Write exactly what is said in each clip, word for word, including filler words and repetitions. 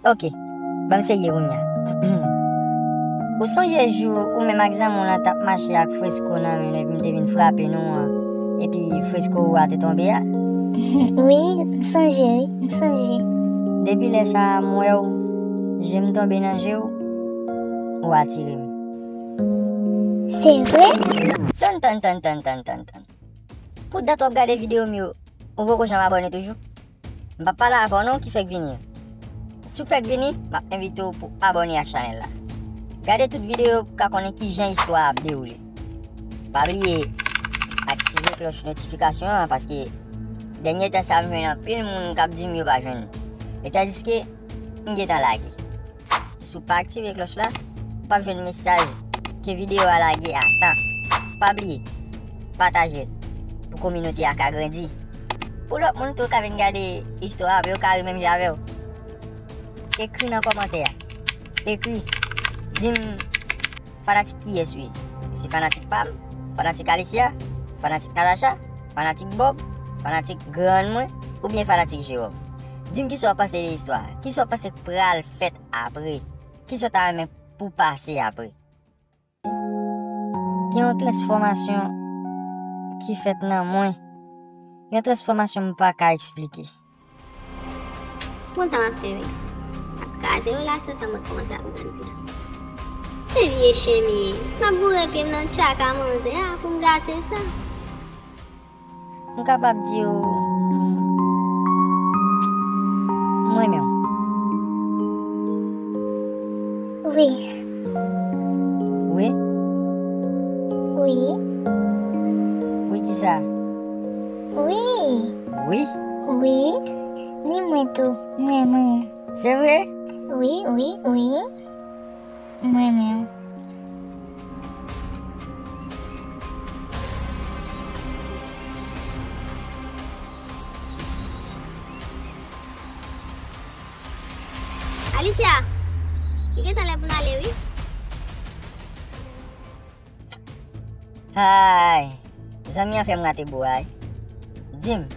Ok, ban m serye kounye a. Ou sonje jou ou menm ak zanmi w lan t ap mache ak fresko nan men nou epi m te vin frape nou an, epi fresko ou a te tonbe a? Wi, m sonje, wi, m sonje. Depi lè sa a, m wè w, je m tonbe nan je w, ou atire m. Se vre? Tann, tann, tann, tann, tann, tann, tann. Pou dat w ap gade videyo m yo, ou poko janm abòne toujou? M p ap pale avè w non ki fèk vini an. Si w fèk vini, m ap envite w pou abòne ak chanèl la. Gade tout videyo pou w ka konnen kijan istwa a ap dewoule. Pa bliye aktive klòch notifikasyon an, paske dènye tan sa a m jwenn anpil moun k ap di m yo pa jwenn li. E tandiske m gentan lage. Si w pa aktive klòch la, w p ap jwenn mesaj ke videyo a lage a tan. Pa bliye, pataje l pou kominote a ka grandi. Pou lòt moun tou ka vin gade istwa a, pou yo ka ri menm jan avè w. Ekri nan kòmantè a. Ekri, di m fanatik kiyès ou ye. Se fanatik pa m, fanatik Alicia, fanatik Natacha, fanatik Bob, fanatik grann mwen, oubyen fanatik Jewòm. Di m kisa w panse de istwa a. Kisa w panse k pral fèt apre? Kisa w ta renmen pou pase apre? Gen yon transfòmasyon ki fèt nan mwen. Yon transfòmasyon m pa ka eksplike. Moun sa m ap fè menm. M ap kraze relasyon sa mwen kòmanse ap grandi a. Se vye chen m ye. M ap boure pye m nan tchaka manzè a pou m gate sa. M kapab di w, m renmen w. Wi. Wi? Wi. Wi kisa? Wi. Wi? Wi. Ni mwen tou, m renmen w. Se vre? Wi, wi, wi. M renmen w. Alicia, li gentan lè pou n ale, wi. Ay, zanmi an fè m rate bo a, wi. Di m,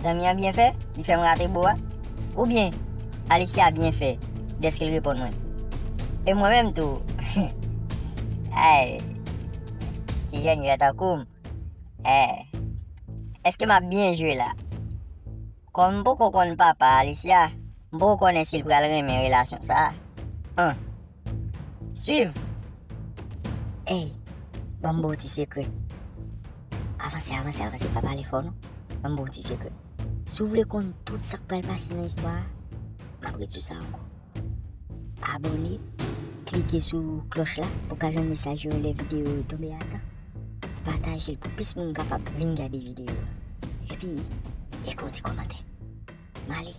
zanmi an byen fè, li fè m rate bo a? Oubyen, Alicia byen fè, dèske l reponn mwen? E mwen menm tou, ay, ti jèn yo tankou m. Eh, èske m ap byen jwe la? Kòm m poko konn papa Alicia, m poko konnen si l pral renmen relasyon sa a. An. Swiv. Ey, ban m ba w ti sekrè. Avanse, avanse, avanse, pa pale fò non. Ban m ba w ti sekrè. Si w vle konn tout sa k pral pase nan istwa a, m ap redi w sa ankò. Abòne, klike sou klòch la pou w ka jwenn mesaj yo lè videyo yo tonbe a tan. Pataje l pou plis moun kapab vin gade videyo a. Epi, ekri yon ti kòmantè. M ale.